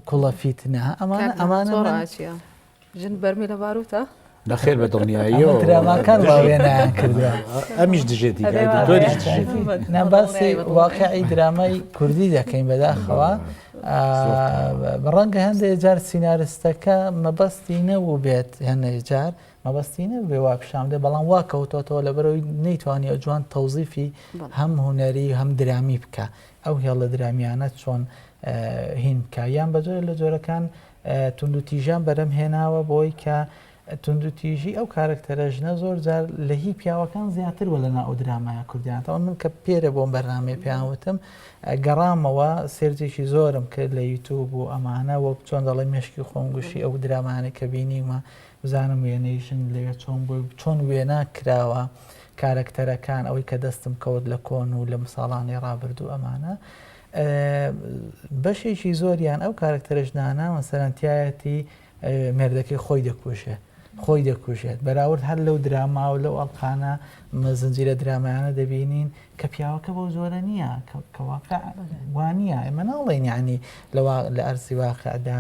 کوڵە فیتنە ئەمانە ئەمانە ژن بەرمیلە باروتە؟ نەخێر بە دڵنیاییەوە دراماکان وا وێنایان کردووە ئەمیش دژێتی دکتۆریش دژێتی نا باسی واقعی درامای کوردی دەکەین بەداخەوە ڕەنگە هەندێک جار سینارستەکە مەبەستی نەبوو بێت هەندێک جار مەبەستی نەبێ وا پیشان بدە بەڵام وا کەوتۆتەوە لەبەرەوەی نەیتوانیوە جوان تەوزیفی هەم هونەری هەم درامی بکە ئەو هێڵە درامیانە چۆن هین بکە یان بە جۆرە لە جۆرەکان توندوتیژیان بەرەم هێناوە بۆی کە توندوتیژی ئەو کارکتەرە ژنە زۆر جار لە هی پیاوەکان زیاتر وە لەنا ئەو درامایە کوردیانەوە من کە پێرە بۆم بەرنامەی پێیان وتم گەڕامەوە search ێکی زۆرم کرد لە یوتوب و ئەمانە وەک چۆن دەڵێ مێشکی خۆم گوشی ئەو درامانەی کە بینیومە بزانم وێنەی ژن لەوێ چۆن بوو چۆن وێنا کراوە کارەکتەرەکان ئەوەی کە دەستم کەوت لە کۆن و لە ساڵانی ڕابردوو ئەمانە. بەشێکی زۆریان ئەو کارکتەرە ژنانە مەسەرەن تایەتی مێردەکەی خۆی دەکوژێ خۆی دەکوژێت بەراورد هەر لەو دراما و لەو ئەڵقانە زنجیرە درامایانە دەبینین کە پیاوەکە بەو زۆرە نییە کە واقع وانە ئێمە ناڵێن یعنی لە ئەرزی واقعدا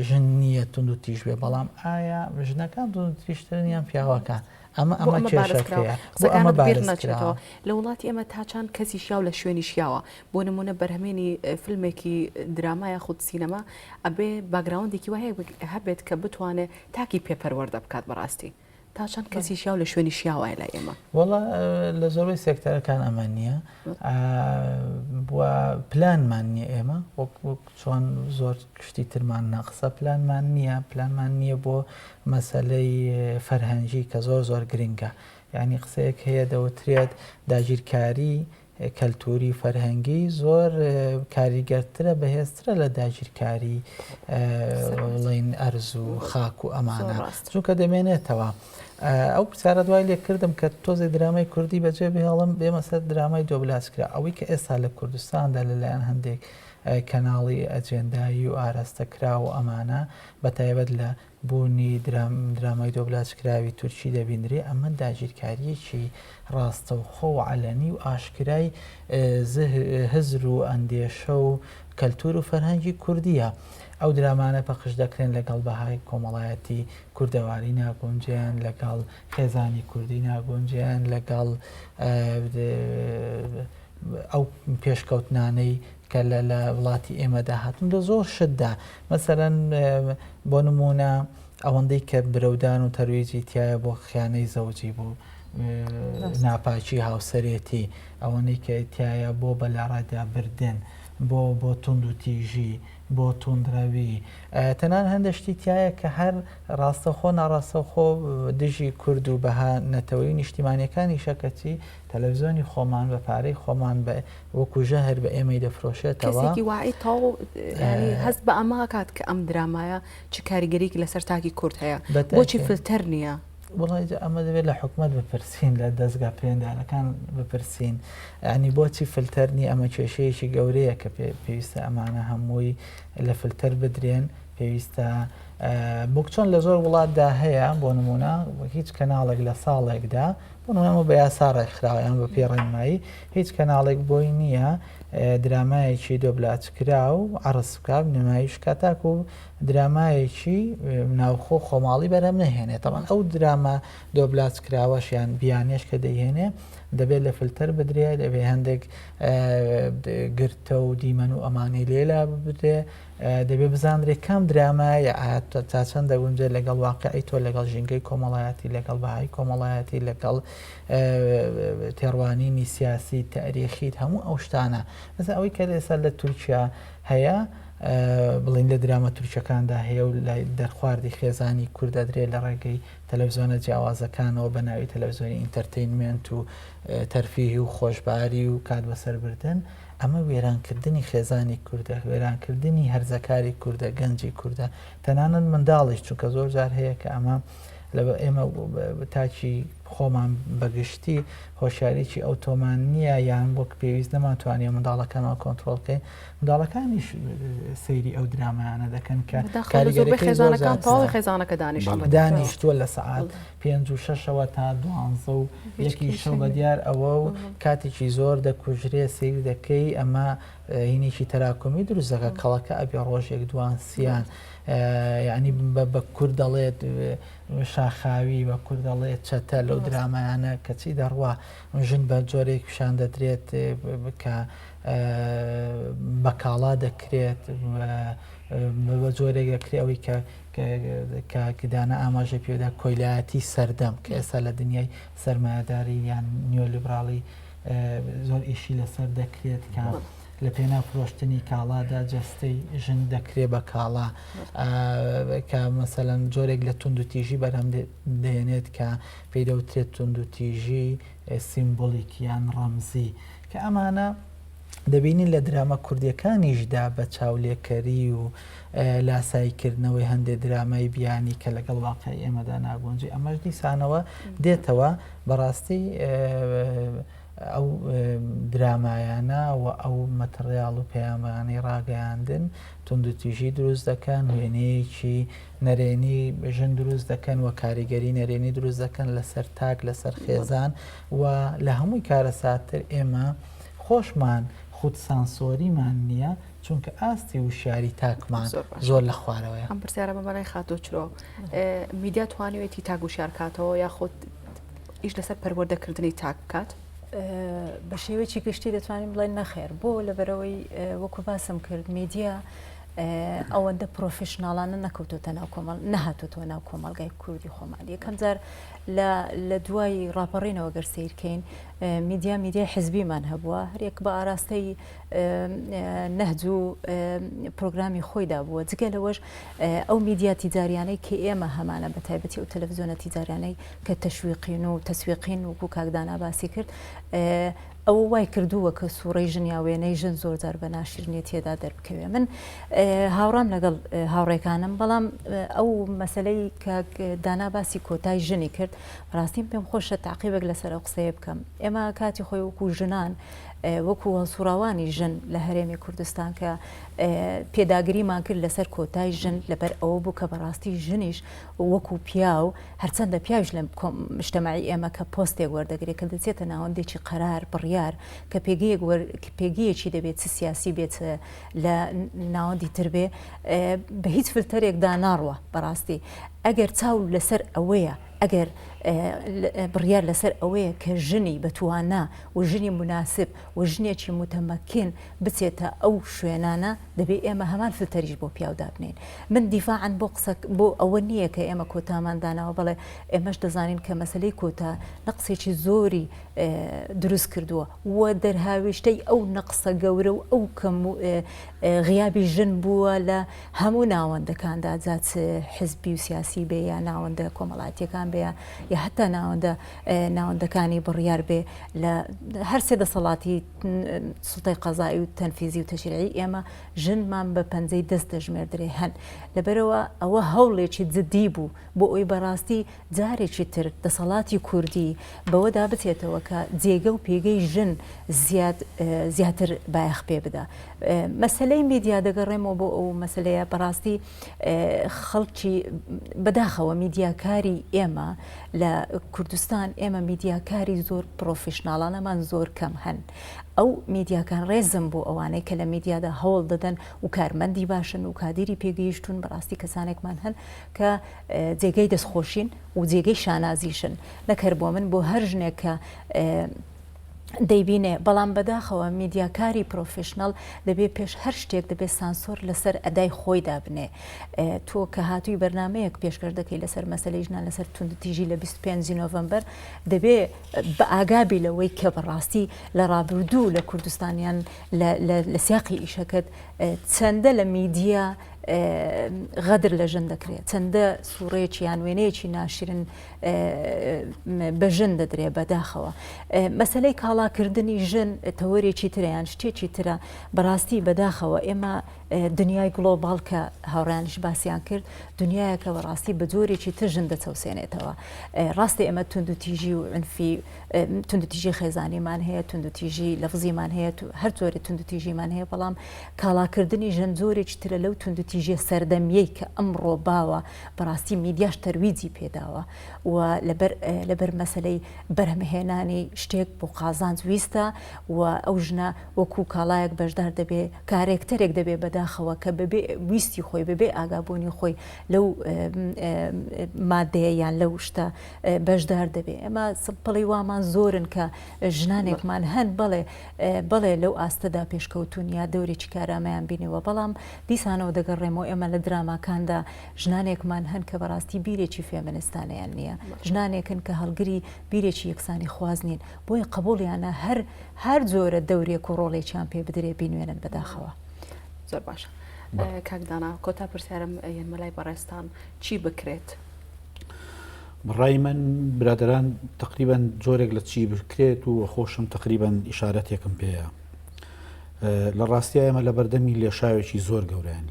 ژن نییە تونند و تیژ بێ بەڵام ئایا ژنەکان تونند و تیژترن یان پیاوەکان ئەمە ئەمە کێشەکەیە بۆ ئەمە بیر نەچێتەوە لە وڵاتی ئێمە تا چەند کەسی شیاو لە شوێنی شیاوە بۆ نمونە بەرهەمێنی فیلمێکی دراما یاخود سینەما ئەبێ background ێکی وای هەبێت کە بتوانێت تاکی پێ پەروەردە بکات بەڕاستی تا چەند کەسی شیاو لە شوێنی شیاوایە لای ئێمە؟ وەڵا لە زۆربەی سێکتەرەکان ئەمە نییە و پلانمان نییە ئێمە وەک وەک چۆن زۆر شتی ترمان ناقسە پلانمان نییە پلانمان نییە بۆ مەسەلەی فەرهەنگی کە زۆر زۆر گرنگە یعنی قسەیەک هەیە دەوترێت داگیرکاری کەلتوری و فەرهەنگی زۆر کاریگەرترە بەهێزترە لە داگیرکاری بڵین ئەرز و خاک و ئەمانە چونکە دەمێنێتەوە. ئەو پرسیارە دوای لێ کردم کە تۆزێ درامای کوردی بەجێ بهێڵم بێمە سەر درامای دۆبلاج کرا ئەوەی کە ئێستا لە کوردستاندا لەلایەن هەندێک کەناڵی ئەجێندایی و ئاراستە کرا و ئەمانە بە تایبەت لە بوونی درامای دۆبلاجکراوی تورکی دەبیندرێ، ئەمە داگیرکارییەکی ڕاستەوخۆ و عەلەنی و ئاشکرای هزر و ئەندێشە و کەلتوور و فەرهەنگی کوردییە. ئەو درامانە پەخش دەکرێن لەگەڵ بەهای کۆمەڵایەتی کوردەواری ناگونجێن، لەگەڵ خێزانی کوردی ناگونجێن، لەگەڵ ئەو پێشکەوتنانەی کە لە لە وڵاتی ئێمەدا هاتوون لە زۆر شتدا مەسەلەن بۆ نمونە ئەوەندەی کە برەودان و تەرویجی تایە بۆ خیانەی زەوجی بۆ ناپاکی هاوسەرێتی ئەوەنەی کە تایە بۆ بەلاڕێدا بردن بۆ بۆ توند و تیژی بۆ توندڕەوی تەنان هەندە شتی تایە کە هەر ڕاستەخۆ ناڕاستەخۆ دژی کورد و بەها نەتەوەی و نیشتیمانیەکانیشە کەچی تەلەفزیۆنی خۆمان بە پارەی خۆمان بە وەکو ژەهر بە ئێمەی دەفرۆشێتەوە. کەسێکی واعی تەواو یانی هەست بە ئەمە ئەکات کە ئەم درامایە چ کاریگەریەکی لەسەر تاکی کورد هەیە بۆچی فلتەر نییە؟ وەڵای جا ئەمە دەبێت لە حکومەت بپرسین لە دەزگا پەیوەندارەکان بپرسین یانی بۆچی فلتەر نییە ئەمە کێشەیەکی گەورەیە کە پێویستە ئەمانە هەمووی لە فلتەر بدرێن پێویستە بۆک چۆن لە زۆر وڵاتدا هەیە بۆ نمونە هیچ کەناڵێک لە ساڵێکدا بۆ نمونە ئەمە بە یاسا ڕێکخراوە یان بە پێی ڕێنمایی هیچ کەناڵێک بۆی نییە درامایەکی دۆبلاجکراو عەرز بکا نمایش بکا تاکو درامایەکی ناوخۆ خۆماڵی بەرهەم نەهێنێت تەبعەن ئەو دراما دۆبلاج کراوەش یان بیانیش کە دەیهێنێ دەبێت لە فلتەر بدرێت دەبێ هەندێک گرتە و دیمەن و ئەمانەی لێلا بدرێ دەبێ بزانرێ کام درامایە ئایا تا چەند دەگونجێت لەگەڵ واقعی تۆ لەگەڵ ژینگەی کۆمەڵایەتی لەگەڵ بەهای کۆمەڵایەتی لەگەڵ تێڕوانینی سیاسی تاریخیت هەموو ئەو شتانە مەسەلەن ئەوەی کە ئێستا لە تورکیا هەیە بڵین لە دراما تورکەکاندا هەیە و لە دەرخواردی خێزانی کورد دەدرێت لە ڕێگەی تەلەڤزیۆنە جیاوازەکانەوە بە ناوی تەلەڤزیۆنی entertainment و تەرفیهی و خۆشباری و کات بەسەربردن ئەمە وێرانکردنی خێزانی کوردە، وێرانکردنی هەرزەکاری کوردە، گەنجی کوردە، تەنانەت منداڵیش، چونکە زۆر جار هەیە کە ئەمە لە ئێمە تاکی خۆمان بەگشتی هۆشیاریی ئەوتۆمان نییە یان وەک پێویست نەمانتوانیوە منداڵەکانمان کۆنترۆڵ بکەین، منداڵەکانیش سەیری ئەو درامایانە دەکەن کە کاریگەریەکەی زۆر زیاترە. تەواوی خێزانەکە دانیشتووە. دانیشتووە لە سەعات پێنج و شەشەوە تا دوانزە و یەکی شەو بە دیار ئەوە و کاتێکی زۆر دەکوژرێ سەیر دەکەی ئەمە هینێکی تەراکۆمی دروست دەکات کەڵەکە ئەبێ ڕۆژێک دوان سیان یعنی بە کورد دەڵێت شاخاوی بە کورد دەڵێت چەتە لەو درامایانە کەچی دەڕوا ژن بە جۆرێک پیشان دەدرێت کە بە کاڵا دەکرێت بە جۆرێک دەکرێت ئەوەی کە کاک دانا ئاماژەی پێدا کۆیلایەتی سەردەم کە ئێستا لە دنیای سەرمایەداری یان نیۆلیبراڵی زۆر ئیشی لەسەر دەکرێت کە لە پێنا فرۆشتنی کاڵادا جەستەی ژن دەکرێ بە کاڵا کە مەسەلەن جۆرێک لە توندوتیژی بەرهەم دێنێت کە پێی دەوترێت توندوتیژی سیمبولیک یان ڕەمزی کە ئەمانە دەبینین لە دراما کوردیەکانیشدا بە چاولێکەری و لاساییکردنەوەی هەندێ درامای بیانی کە لەگەڵ واقعی ئێمەدا ناگونجێ ئەمەش دیسانەوە دێتەوە بەڕاستی. ئەو درامایانە و ئەو مەتەڕیاڵ و پەیامانەی ڕاگەیاندن توندوتیژی دروست دەکەن، وێنەیەکی نەرێنی ژن دروست دەکەن و کاریگەری نەرێنی دروست دەکەن لەسەر تاک، لەسەر خێزان و لە هەمووی کارەساتتر ئێمە خۆشمان خود سانسۆریمان نییە چونکە ئاستی وشیاری تاکمان زۆر لە خوارەوەیە. ئەم پرسیارە بە مەلای خاتوو چرۆ میدیا توانیوێتی تاک وشیار کاتەوە یاخود ئیش لەسەر پەروەردەکردنی تاک بکات؟ بە شێوەیەکی گشتی دەتوانین بڵێن نەخێر بۆ لەبەرەوەی وەکو باسم کرد میدیا ئەوەندە پرۆفشناڵانە نەکەوتۆتە ناو کۆمەڵ نەهاتۆتەوە ناو کۆمەڵگای کوردی خۆمان یەکەم جار لە دوای ڕاپەڕینەوە گەر سیرکەین میدیا میدیای حزبیمان هەبووە هەرێک بە ئاراستەی نەهج و پرۆگرامی خۆیدا بووە جگە لەوەش ئەو میدیا تیجاریانەی کە ئێمە هەمانە بە تایبەتی ئەو تەلەڤزیۆنە تیجاریانەی کە تەشویقین و تەسویقین وەکو کاک دانا باسی کرد ئەوە وای کردووە کە سوڕەی ژن یا وێنەی ژن زۆر جار بە ناشرینی تێدا دەربکەوێ من هاوڕام لەگەڵ هاوڕێکانم بەڵام ئەو مەسلەی کاک دانا باسی کۆتای ژنی کرد ڕاستیم پێم خۆشە تاقیبێک لەسەر ئەو قسەیە بکەم ئێمە کاتی خۆی وەکو ژنان وەکو هەڵسوڕاوانی ژن لە هەرێمی کوردستان کە پێداگریمان کرد لەسەر کۆتای ژن لەبەر ئەوە بوو کە بەڕاستی ژنیش وەکو پیاو هەرچەندە پیاویش لە مجتەمەعی ئێمە کە پۆستێک وەردەگرێت کە دەچێتە ناوەندێکی قەرار بڕیار کە پێگەیەک پێگەیەکی دەبێت چ سیاسی بێت لە ناوەندی تر بێ بە هیچ فلتەرێکدا ناڕوە بەڕاستی ئەگەر چاو لەسەر ئەوەیە ئەگەر بڕیار لەسەر ئەوەیە کە ژنی بەتوانا و ژنی مناسب و ژنێکی متمەکن بچێتە ئەو شوێنانە دەبێ ئێمە هەمان فلتەریش بۆ پیاو دابنێین. من دیفاعەن بۆ قسە بۆ ئەوە نییە کە ئێمە کۆتامان داناوە بەڵێ ئێمەش دەزانین کە مەسەلەی کۆتا نەقسێکی زۆری دروست کردووە و دەرهاویشتەی ئەو نەقسە گەورە و ئەو کەم غیابی ژن بووە لە هەموو ناوەندەکاندا جا چ حزبی و سیاسی بێ یا ناوەندە کۆمەڵاتیەکان بێ یا هەتا ناوەندە ناوەندەکانی بڕیار بێ لە هەرسێ دەسەڵاتی سوڵتەی قەزایی و تەنفیزی و تەشریعی ئێمە ژنمان بە پەنجەی دەست دەژمێردرێ هەن لەبەرئەوە ئەوە هەوڵێکی جدی بوو بۆ ئەوی بەڕاستی جارێکی تر دەسەڵاتی کوردی بەوەدا بچێتەوە کە جێگە و پێگەی ژن زیاد زیاتر بایەخ پێ بدا مەسەلەی میدیا دەگەڕێمەوە بۆ ئەو مەسلەیە بەڕاستی خەڵکی بەداخەوە میدیاکاری ئێمە لە کوردستان ئێمە میدیاکاری زۆر پرۆفیشناڵانەمان زۆر کەم هەن ئەو میدیاکان ڕێزم بۆ ئەوانەی کە لە میدیادا هەوڵ دەدەن و کارمەندی باشن و کادیری پێگەیشتون بەڕاستی کەسانێکمان هەن کە جێگەی دەستخۆشین و جێگەی شانازیشن نەکەر بۆ من بۆ هەر ژنێک کە دەیبینێ، بەڵام بەداخەوە میدیاکاری پرۆفیشنەڵ دەبێ پێش هەر شتێک دەبێ سانسۆر لەسەر ئەدای خۆی دابنێ. تۆ کە هاتووی بەرنامەیەک پێشکەش دەکەی لەسەر مەسەلەی ژنان لەسەر توندوتیژی لە 25 نۆڤەمبەر دەبێ بە ئاگابی لەوەی کە بەڕاستی لە ڕابردوو لە کوردستان یان لە سیاقی ئیشەکەت چەندە لە میدیا غەدر لە ژن دەکرێت چەندە سوڕێکی یان وێنەیەکی ناشرن بە ژن دەدرێ بەداخەوە مەسلەی کاڵاکردنی ژن تەوەرێکی ترە یان شتێکی ترە بەڕاستی بەداخەوە ئێمە دنیای گڵۆباڵ کە هاوڕیانیش باسییان کرد دنیایەکە بەڕاستی بە جۆرێکی تر ژن دەچەوسێنێتەوە ڕاستە ئێمە توندوتیژی و عنفی توندوتیژی خێزانیمان هەیە توندوتیژی لەفزیمان هەیە هەر جۆرە توندوتیژیمان هەیە بەڵام کاڵاکردنی ژن جۆرێکی ترە لەو توندوتیژیە سەردەمیەی کە ئەمڕۆ باوە بەڕاستی میدیاش تەرویجی پێداوە و لەبەر لەبەر مەسەلەی بەرهەمهێنانی شتێک بۆ قازانج ویستە و ئەو ژنە وەکو کاڵایەک بەشدار دەبێ کارێکتەرێک دەبێ بەداخەوە کە بەبێ ویستی خۆی بەبێ ئاگابوونی خۆی لەو مادەیە یان لەو شتە بەشدار دەبێ ئێمە سمپڵی وامان زۆرن کە ژنانێکمان هەن بەڵێ بەڵێ لەو ئاستەدا پێشکەوتوون یا دەورێکی کارامەیان بینیوە بەڵام دیسانەوە دەگەڕێمەوە ئێمە لە دراماکاندا ژنانێکمان هەن کە بەڕاستی بیرێکی فێمنستانەیان نییە ژنانێکن کە هەڵگری بیرێکی یەکسانی خواز نین بۆیە قبوڵیانە هەر هەر جۆرە دەورێک و ڕۆڵێکیان پێ بدرێ بینوێنن بەداخەوە. زۆر باشە کاک دانا کۆتا پرسیارم یەنمە لای بەڕێزتان چی بکرێت؟ بەڕای من برادەران تقریبا جۆرێک لە چی بکرێت و خۆشم تقریبا ئیشارەتێکم پێیە لە ڕاستیا ئێمە لە بەردەمی لێشاوێکی زۆر گەورەین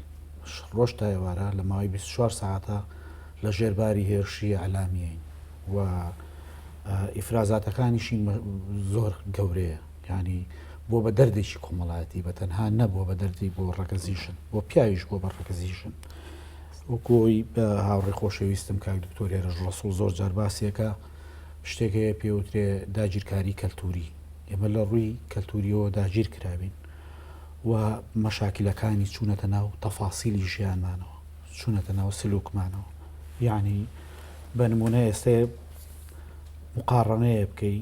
ڕۆژ تا ئێوارە لە ماوەی 24 ساعتە لە ژێرباری هێرشی ئەلامیین و. ئیفرازاتەکانیشی زۆر گەورەیە یانی بۆ بە دەردێکی کۆمەڵایەتی بە تەنها نەبووە بە دەردی بۆ ڕەگەزی ژن بۆ پیاویش بۆ بە ڕەگەزی ژن وەکۆی بە هاوڕێ خۆشەویستم کاک دکتۆر هێرش ڕەسوڵ زۆر جار باسیەکە شتێک هەیە پێوترێ داگیرکاری کەلتوری ئێمە لە ڕووی کەلتوریەوە داگیر کراوین و مەشاکلەکانی چوونەتە ناو تەفاسیلی ژیانمانەوە چوونەتە ناو سلوکمانەوە یعنی بە نمونە ئێستێ مقاڕنەیە بکەی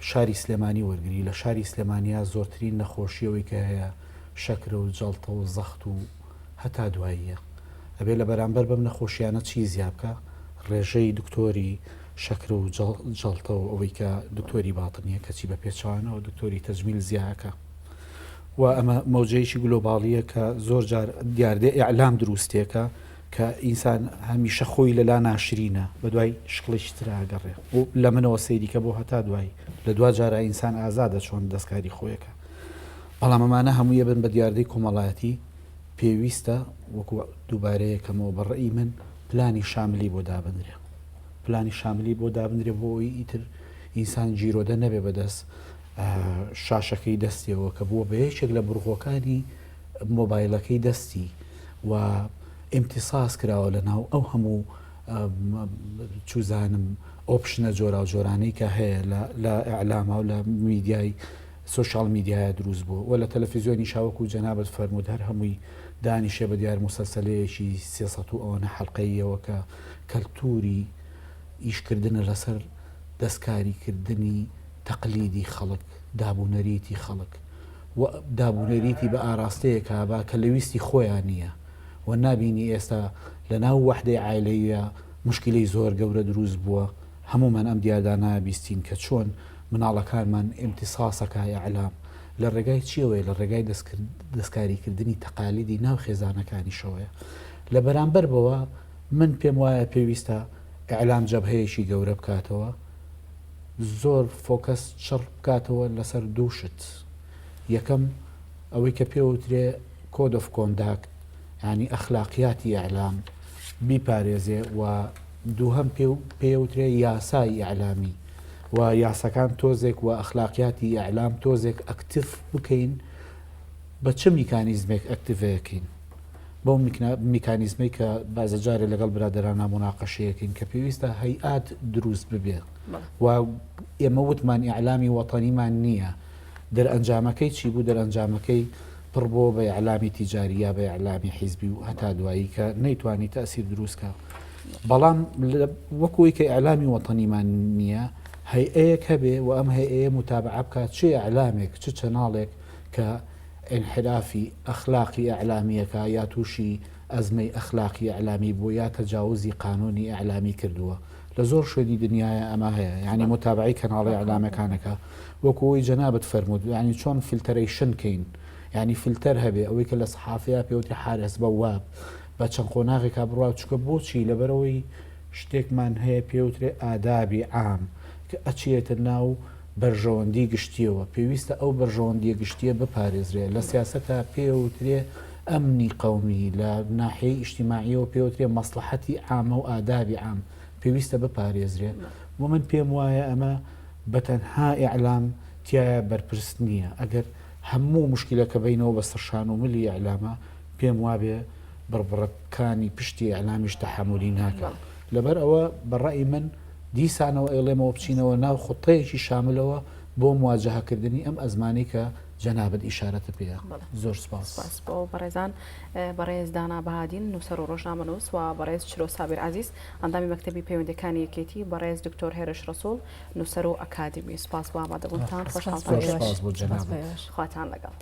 شاری سلێمانی وەرگری لە شاری سلێمانیا زۆرترین نەخۆشی ئەوەی کە هەیە شەکرە و جەڵتە و زەخت و هەتا دواییە ئەبێ لە بەرامبەر بەم نەخۆشیانە چی زیا بکا ڕێژەی دکتۆری شەکرە و جەڵتە و ئەوەی کە دکتۆری باتنیە کەچی بە پێچەوانەوە دکتۆری تەجمیل زیاکە و ئەمە مەوجەیەکی گلۆباڵیە کە زۆر جار دیاردەی ئیعلام دروستێکە کە ئینسان هەمیشە خۆی لەلا ناشرینە بەدوای شکڵێکی ترا ئەگەڕێ و لە منەوە سەیری کە بۆ هەتا دوایی لە دوا جارا ئینسان ئازادە چۆن دەستکاری خۆیەکە بەڵام ئەمانە هەمووی ئەبن بە دیاردەی کۆمەڵایەتی پێویستە وەکو دووبارەیەکەمەوە بە ڕەئی من پلانی شاملی بۆ دابنرێ پلانی شاملی بۆ دابنرێ بۆ ئەوەی ئیتر ئینسان گیرۆدە نەبێ بەدەست شاشەکەی دەستیەوە کە بووە بە یەکێک لە بڕغۆکانی مۆبایلەکەی دەستی و ئیمتیساس کراوە لە ناو ئەو هەموو چوزانم option ە جۆراوجۆرانەی کە هەیە لە ئیعلاما و لە میدیای سۆشیال میدیایە دروست بووە و لە تەلەفیزیۆنیشا وەکو جەنابت فەرمووت هەر هەمووی دانیشێ بە دیار موسەلسەلەیەکی 300 و ئەوەنە حەلقەییەوە کە کەلتوری ئیشکردنە لەسەر دەستکاریکردنی تەقلیدی خەڵک دابونەریتی خەڵک و دابونەریتی بە ئاراستەیەکا با کە لە ویستی خۆیا نییە و نابینی ئێستا لە ناو وەحدەی عایلەییا موشکیلەی زۆر گەورە دروست بووە هەموومان ئەم دیاردانە بیستین کە چۆن مناڵەکانمان ئیمتیساسەکا ئیعلام لە ڕێگای چیەوەیە لە ڕێگای دەستکاری کردنی تەقالیدی ناو خێزانەکانیشەوەیە لە بەرامبەر بەوە من پێم وایە پێویستە ئیعلام جەبهەیەکی گەورە بکاتەوە زۆر focus چڕ بکاتەوە لەسەر دوو شت یەکەم ئەوەی کە پێوترێ code of conduct یانی ئەخلاقیاتی ئیعلام بیپارێزێ و دووهەم پێ پێوترێ یاسای ئیعلامی و یاسەکان تۆزێک و ئەخلاقیاتی ئیعلام تۆزێک active بکەین بە چ میکانیزمێک active ەکەین بەو میکانیزمەی کە بازە جارێ لەگەڵ برادەرانا موناقەشەیەکەین کە پێویستە هەیئات دروست ببێ و ئێمە وتمان ئیعلامی وەتەنیمان نییە دەرئەنجامەکەی چی بوو دەرئەنجامەکەی پڕ بۆ بە ئیعلامی تیجاری یا بە ئیعلامی حیزبی و هەتا دوایی کە نەیتوانی تەسیر دروستکە بەڵام وەکوی کە ئیعلامی وەتەنیمان نییە هەیئەیەک هەبێ و ئەم هەیئەیە متابعە بکات چ ئیعلامێک چ channel ێک کە ئینحرافی ئەخلاقی ئیعلامیەکە یا تووشی ئەزمەی ئەخلاقی ئیعلامی بووە یا تەجاوزی قانونی ئیعلامی کردووە لە زۆر شوێنی دنیایا ئەمە هەیە یانی متابعەی کەناڵە ئیعلامەکانەکە وەکو ئەوەی جەنابت فەرمووت یانی چۆن filtration کەین یانی فلتەر هەبێ ئەوەی کە لە سەحافەیا پێوترێ حارس بەواب بە چەند قۆناغێکا بڕوا چونکە بۆچی لەبەرئەوەی شتێکمان هەیە پێوترێ ئادابی عام کە ئەچێتە ناو بەرژەوەندی گشتیەوە، پێویستە ئەو بەرژەوەندیە گشتیە بپارێزرێ، لە سیاسەتا پێوترێ ئەمنی قەومی، لە ناحیەی ئیجتیماعیەوە پێوترێ مەسڵەحەتی عامە و ئادابی عام، پێویستە بپارێزرێ و من پێم وایە ئەمە بە تەنها ئیعلام تیایا بەرپرس نیە، ئەگەر هەموو موشکیلەکە بەینەوە بە سەر شان و ملی ئیعلامە پێم وابێ بڕبڕەکانی پشتی ئیعلامیش تەحەمولی ناکا، لەبەر ئەوە بە ڕەئی من دیسانەوە ئەیڵێمەوە بچینەوە ناو خوتەیەکی شاملەوە بۆ مواجەهەکردنی ئەم ئەزمانەی کە جەنابت ئیشارەتت پێیا. زۆر سپاس. سپاس بۆ بەڕێزان بەڕێز دانا بەهادین نووسەر و ڕۆژنامەنووس و بەڕێز چرۆ سابیر عەزیز ئەندامی مەکتەبی پەیوەندیەکانی یەکێتی بەڕێز دکتۆر هێرش ڕەسوڵ نووسەر و ئەکادیمی سپاس بۆ ئامادەبوونتان خۆشحاڵتان زۆر سپاس بۆ جەنابت. خواتان لەگەڵ.